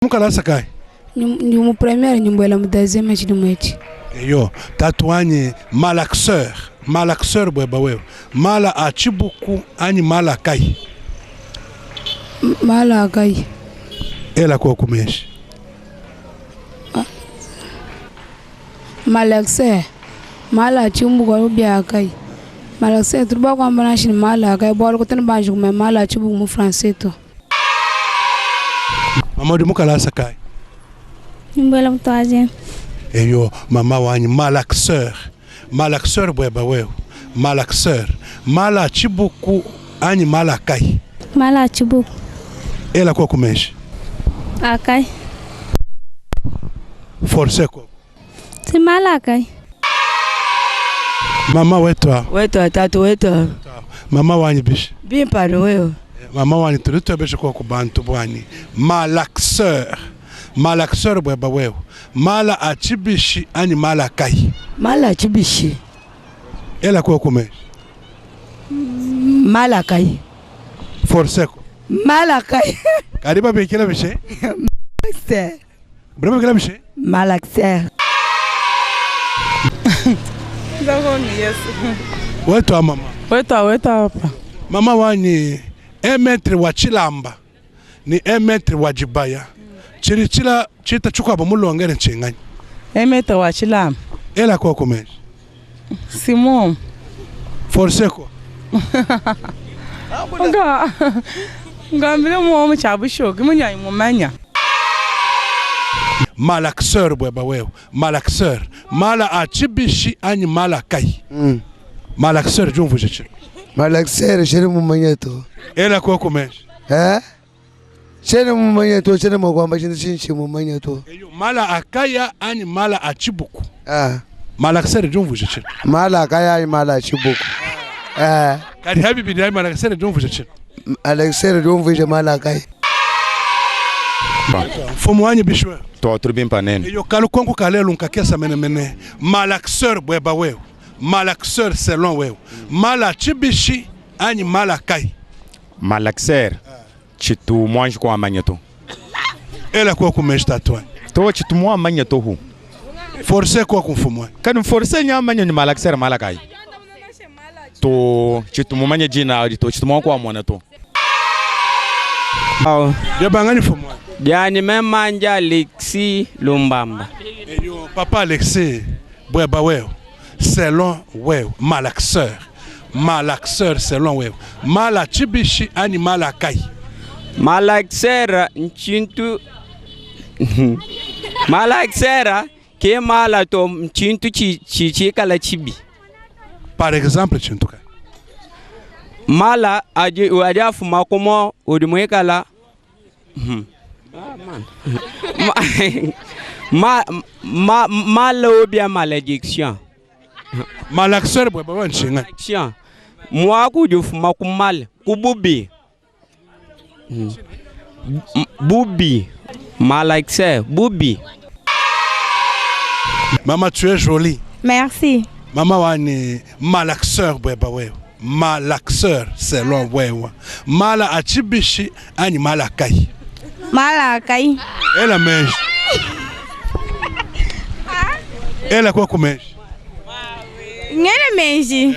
Mu kalasa kayi? Ndi mu première ndi mbuela mu deuxième tshidimu etshi. Eyo, tatu wanyi malaxeur, malaxeur bueba wewe, mala a tshibuku anyi mala kayi? Mala kayi? Ela koku meji. Malaxeur, mala a tshimbuku alu bia kayi? Malaxeur tudi bakuamba nashi ne mala kayi bualu kutu banji kumanya mala a tshibuku mu français to. Mama udi mu kalasa kayi? Mbuela mu troisième. Eyo mama wanyi malaxeur, malaxeur bueba wewe, malaxeur, mala tshibuku anyi mala kayi? Mala tshibuku. Ela koku meji. Akai. Force koku. Si mala akai. Mama wetu. Wetu tatu wetu. Mama wanyi bishi. Bimpa ni wewe. Mama wanyi tuli twebeshe koku bantu bwanyi malaxeur, malaxeur bueba wewe, mala a tshibishi anyi mala kayi? Mala tshibishi. Ela koku meji. Mala kayi? Force ko. Mala kayi? Kadi babikila bishi? Malaxeur. Badi babikila bishi? Malaxeur. Wetu wa mama. Wetu wetu hapa. Mama wanyi 1 metre wa tshilamba ni 1 metre wa dibaya tshili tshila tshita tshikuabo mulongele ntshinganyi? 1 metre wa tshilamba. Ela koku meji. Simon. Force ko. Nga ngambile muomu tshia bushoki munyanyi mumanya. Malaxeur bueba wewe, malaxeur, mala a tshibishi anyi mala kayi? Malaxeur diumvuija tshinyi? Malaxeur tshena mumanya to. Ela koku meji. Eh? Tshena mumanya to, tshena mua kuamba tshintu tshintshi mumanya to. Eyo mala a kaya anyi mala a tshibuku? Ah. Malaxeur diumvuija tshinyi? Mala a kaya anyi mala a tshibuku? Eh. Kadi ha bibidi ayi malaxeur diumvuija tshinyi? Malaxeur diumvuija mala a kaya. Mfumu wanyi bishi wewe? To tuli bimpa nene. Eyo kalukonko ka lelu nkakesa menemene. Malaxeur bueba wewe. Malaxeur selon wewe. Mala tshibishi anyi mala kayi? Malaxeur tshitu muanji kuamanya to. Ela koku meji tatu wanyi. To tshitu muamanya to hu. Force koku mfumu wanyi. Kadi force nyamanya ni malaxeur mala kayi? To tshitu mumanya dina adi to tshitu mua kuamona to. Diabangani mfumu wanyi. Diani memanja Alexis Lumbamba. Eyo papa Alexis bueba wewe selon wewe malaxeur, malaxeur selon wewe mala tshibishi anyi mala kayi? Malaxeur ntshintu malaxeur ke mala to ntshintu tshikala tshibi. Par exemple tshintu kayi? Mala adi adi afuma kumo udi muikala ma ma mala ou bien malédiction. Malaxeur bwe baba nshinga. Malédiction. Mwaku udi ufuma ku mal ku bubi. Bubi. Malaxeur bubi. Mama tu es jolie. Merci. Mama wani malaxeur bweba wewe. Malaxeur selon wewe. Mala a tshibishi anyi mala kayi? Mala kayi. Ela meji. Ela koku meji. Ngene meji.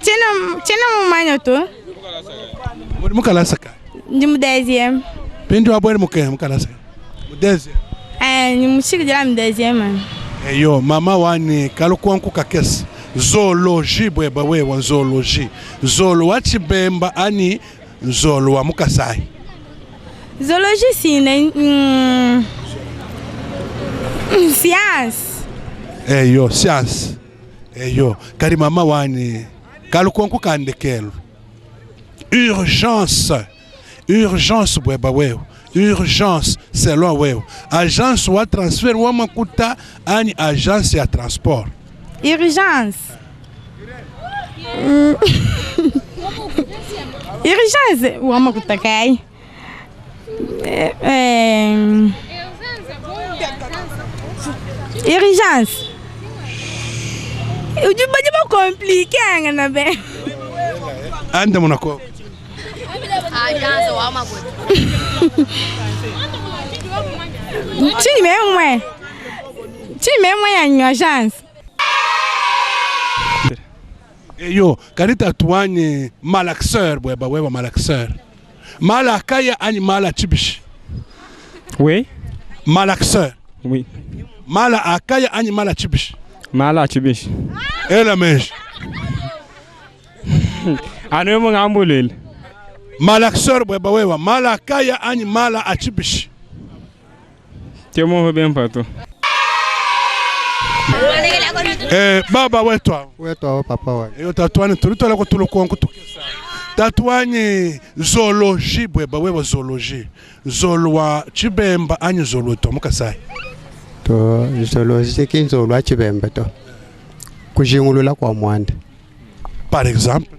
Tshena tshena mumanya to. Muri mukalasa kayi? Ndi mu deuxième. Pindi wabwere muke mukalasa. Mu deuxième. Eh, ni mushikidila mu deuxième. Eyo mama wani kalukonko kakese zoologie bweba wewa zoologie zolo wa tshibemba ani nzolo wa mukasai? Zoologie sine science. Eyo science. Eyo kadi mama wani kalukonko kandekelo urgence, urgence bweba wewe urgence selon wewe agence wa transfert wa makuta anyi agence ya transport? Urgence. Urgence wa makuta kai. Urgence. Udi badi ba compliqué anga na be. Ande munako. Agence wa makuta. Tshinyi memwe. Tshinyi memwe ya urgence. Eyo kadi tatu wanyi malaxeur bweba wewa malaxeur. Mala akaya anyi mala chibishi. Oui. Malaxeur. Oui. Mala akaya anyi mala chibishi. Mala chibishi. Ela meji. Anu mo ngambulele. Malaxeur bweba wewa mala akaya anyi mala achibishi. Temo bem pato. Eh, baba wetu awo. Wetu awo papa wanyi. Eyo tatu wanyi tulitwala ko tulukonko tukesa. Tatu wanyi zoologie bweba wewa zoologie. Zolo wa Chibemba anyi zolo to mukasai. To zoologie ki nzolo wa Chibemba to. Kujingulula kwa mwanda. Par exemple.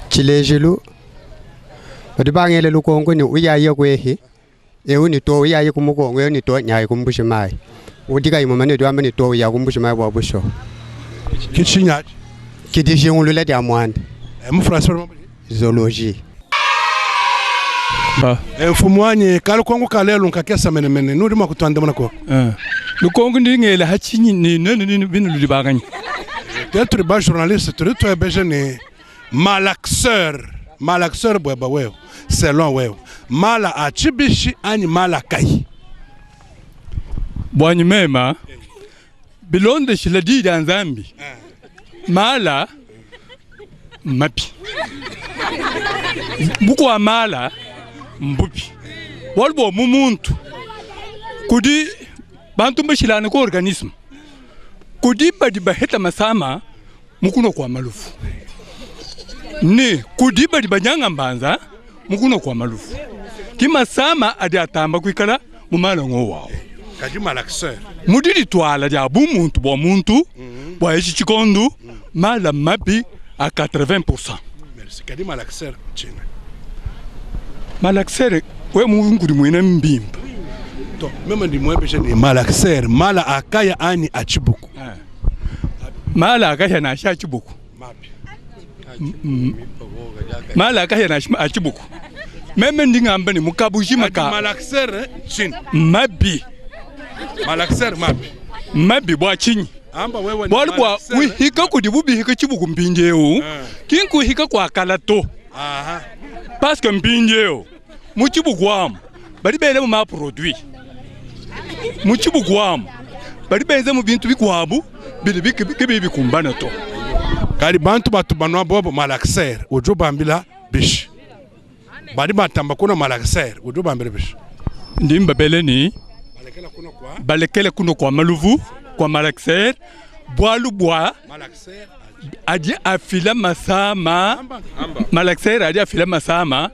Chilejilu. Badi bangele lukongo ni uyaye kwehi. Eu ni to uyaye kumukongo eu ni to nyaye kumbushimai. Udika imumane dwamba ni to uya kumbushimai bwa busho. Kichinya. Kidijingulula dia mwanda. Mu français Zoologie. Ba. Mfumu wanyi kalukongo kalelu nkakesa menemene nuri makutwanda munako. Lukongo ndingela hachinyi ni nene ni binu lulibaganyi. Tuli ba journaliste tuli twebeje ni malaxeur. Malaxeur bweba wewe. Selon wewe. Mala achibishi anyi mala kai. Bwanyi mema bilonde shila dida nzambi. Mala mapi. Bukwa mala mbupi. Walbo mumuntu. Kudi bantu mbashilana ko organisme. Kudi badi baheta masama mukuno kwa malufu. Ni kudi badi banyanga mbanza mukuno kwa malufu. Kimasama adi atamba kwikala mu malongo wawo. Kadi malaxeur. Mudidi twala dia bu muntu bwa muntu bwa ichi chikondu mala mapi a 80%. Merci. Kadi malaxeur china. Malaxeur we mungudi mwene mbimba. To meme ndi mwebeshe ni malaxeur mala akaya ani achibuku. Mala akaya na sha chibuku. Mapi. Mala akaya na achibuku. Meme ndi ngamba ni mukabushima ka. Malaxeur china. Mabi. Malaxeur mabi. Mabi bwa chinyi. Amba wewe ni Bwalu bwa wihika kudi bubihika chibuku mpinjeu. Kinku hika kwa kalato. Aha. Parce que mpinjeu muchibuku amu bali bele mu ma produit. Muchibuku amu bali benze mu bintu bikwabu bili bikibi bikumbana to. Kali bantu batu banwa bobo malaxeur uju bambila bishi. Bali batamba kuna malaxeur uju bambila bishi. Ndimba beleni balekele kuno kwa maluvu kwa malaxeur bwalu bwa adi afila masama malaxeur adi afila masama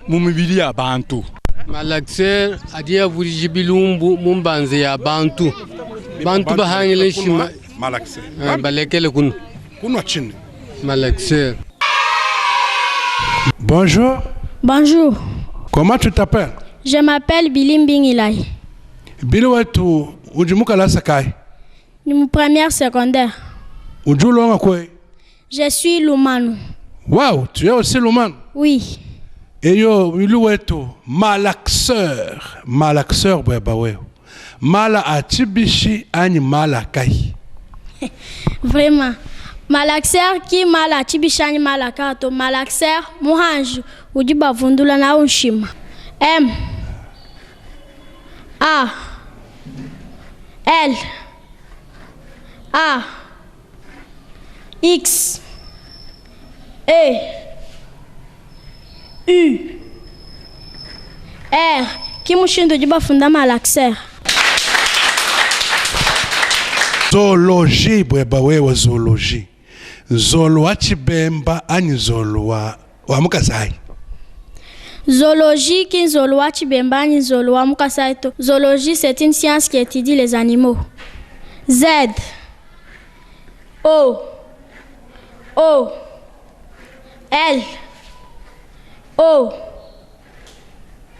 mu mibiri ya bantu. Malaxeur adi avurije bilumbu mu mbanze ya bantu. Bantu bahangile shima malaxeur. Balekele kuno. Kuno chini. Malaxeur. Bonjour. Bonjour. Comment tu t'appelles? Je m'appelle Billy Mbingilai. Billy wetu ujimuka la sakai. Ni mon première secondaire. Ujulonga kwe. Je suis Lumanu. Wow, tu es aussi Lumanu? Oui. Eyo Billy wetu malaxeur, malaxeur bweba wewe. Mala achibishi anyi mala kai. Vraiment. Malaxeur ki mala achibishi anyi mala kato. Malaxeur muhanju ujiba vundula na unshima. M A L A X E U R Kimushindo jibafunda malaxeur. Zoologie bweba wewe zoologie. Zolo wa Chibemba anyi zolo wa Mukasai. Zoologie ki zolo wa Chibemba anyi zolo wa Mukasai to. Zoologie c'est une science qui étudie les animaux. Z O O L O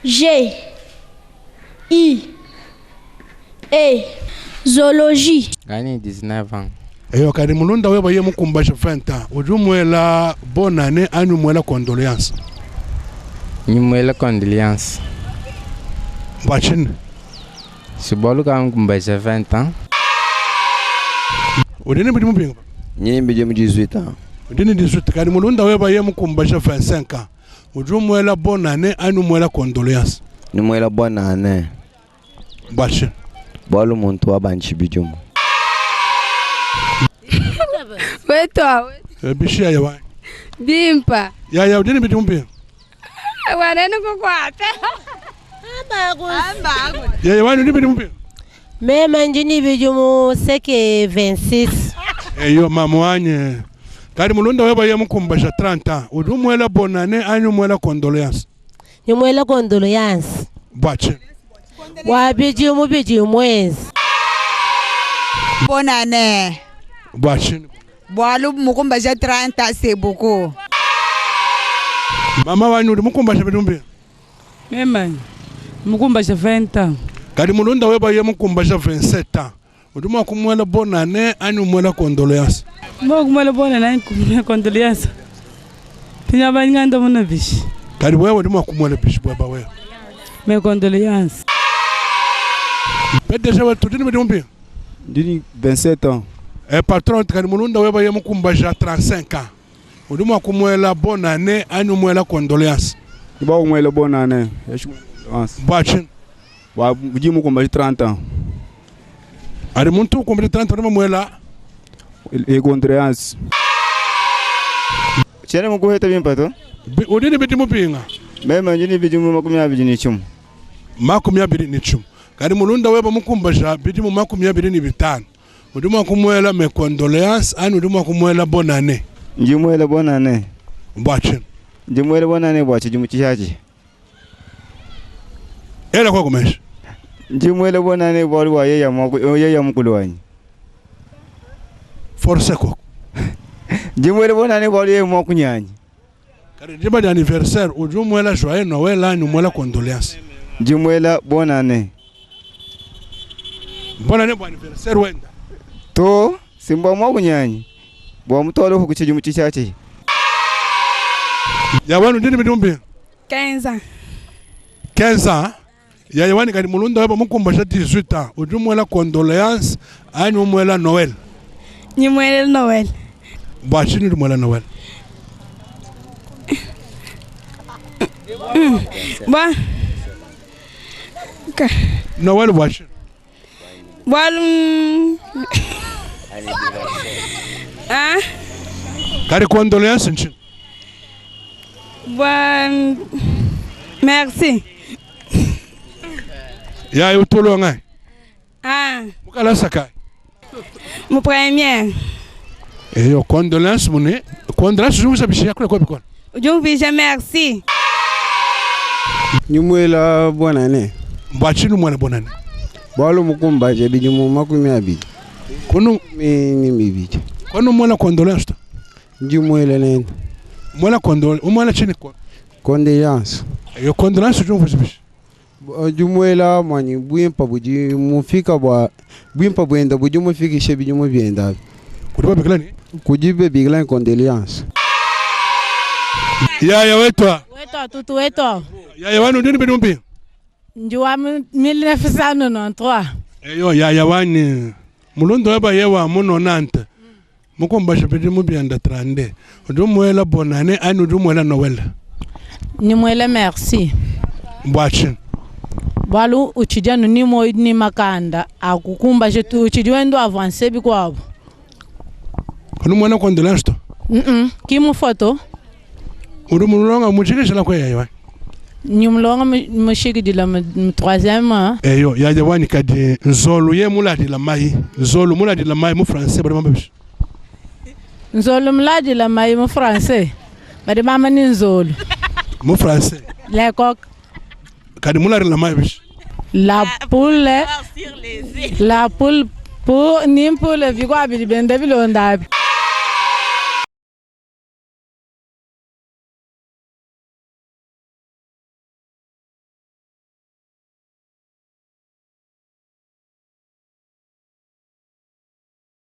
G I E. Zoologie. Gani 19 ans. Eyo kadi mulunda wewe ye mukumbasha 20 ans. Ujumwela bonne année anyu mwela condoléance. Nyumwela condoléance. Bua tshinyi? Si bualu ka nkumbaja 20 ans. Udi ne bidimu binga? Nyini bidimu 18 ans. Udi ne 18 kadi mulunda weba ye mukumbaja 25 ans. Udi umuela bonne année anyi umuela condoléance? Nimuela bonne année. Bua tshinyi? Bualu muntu wa banshi bidimu. Wetu awe. Bishi yaya wanyi. Bimpa. Yaya udi ne bidimu binga? Wanene kukwata. Yaya wanyi udi bidimu binga? Meme ndi ni bidimu seke 26. Eyo mamu wanyi. Kadi mulunda weba ye mukumbaja 30 ans. Udi umuela bonne année anyi umuela condoléance? Nimuela condoléance. Bua tshinyi? Bua bidimu bidi muenze. Bonne année. Bua tshinyi? Bualu mukumbaja 30 ans c'est beaucoup. Mama wanyi udi mukumbaja bidimu binga? Meme mukumbaja 20 ans. Kadi mulunda weba ye mukumbaja 27 ans. Udi mua kumuela bonne année anyi umuela condoléance? Mua kumuela bonne année anyi kumuela condoléance? Tinya banyinganda muna bishi. Kadi wewe udi mua kumuela bishi bueba wewe? Mes condoléances. PDG wetu tudi ne bidimu binga? Ndi ne 27 ans. Eh, patron kadi mulunda weba ye mukumbaja 35 ans. Udi mua kumuela bonne année anyi umuela condoléance? Ndi bua kumuela bonne année. Condoléance. Bua tshinyi? Bua udi mukumbaje 30 ans. Adi muntu ukumbaje 30 udi mumuela E condoléance. Tshiena mukuheta bimpa to. Udi ne bidimu binga? Meme ndi ne bidimu 25. 25. Kadi mulunda weba mukumbaja bidimu 25. Udi mua kumuela mes condoléances anyi udi mua kumuela bonne année? Ndi muela bonne année. Bua tshinyi? Ndi muela bonne année bua tshidimu tshihatshi. Ela kwa kumesha. Ndi muela bonne année bualu bua yeya mwaku yeya mukulu wanyi. Force koko. Ndi muela bonne année bualu yeya mwakunyanyi. Kadi diba dia anniversaire udi umuela joyeux Noël anyi umuela condoléance? Ndi muela bonne année. Bonne année bua anniversaire wenda. To simbwa mwakunyanyi bua mutwala uku tshidimu tshihatshi. Ya wanu ndi ne bidimu binga? 15 ans. 15 ans. Ya wani kadi mulunda weba mukumbaja 18 ans udi umuela condoléance anyi umuela Noël? Ni muela Noël. Bua tshinyi udi umuela Noël? Bua Noël bua tshinyi? Bualu ah Kadi condoléance ntshinyi? Bua merci. Ya utulonga. Ah. Mukalasa kai? Mu première. Eyo condoléance mune. Condoléance ujungusa bishiya kule kwa bikola. Ujumvisha merci. Nimuela bonne année. Bua tshinyi umuela bonne année? Bualu mukumbaje bidimu 20. Kono ni bibidi. Kono umuela condoléance to? Ndi muela nene. Umuela condoléance, umuela tshinyi ko? Condoléance. Eyo condoléance ujumvisha bishi. Ndi muela mwanyi bwimpa budi mufika bua bwimpa bwenda budi mufikishe bidimu bienda. Kudi babikila ni? Kudi babikila ni condoléance. Yaya wetwa. Wetwa tutu wetwa. Yaya wani udi ne bidimu binga? Ndi wa 1993. Eyo yaya wani mulundo weba yewa mu 90 mukumbasha bidimu bienda 32 udi umuela bonne année anyi udi umuela Noël? Ni muela merci. Bua tshinyi? Bualu utshidi anu ni moyo ni makanda akukumbaje tu utshidi wenda avance bikuabu. Kono muena condoléance to? Ki mu photo. Udi mulonga mujikijila kwe yaya wani? Ni mulonga mushikidila mu troisième. Eyo yaya wani kadi nzolu ye muladila mai. Nzolu muladila mai mu français badi bamba bishi. Nzolu muladila mai mu français. Badi bamba ni nzolu. Mu français. Le coq. Kadi muladila mai bishi. La poule. La poule pour ni poule bikwa bidi bende bilonda.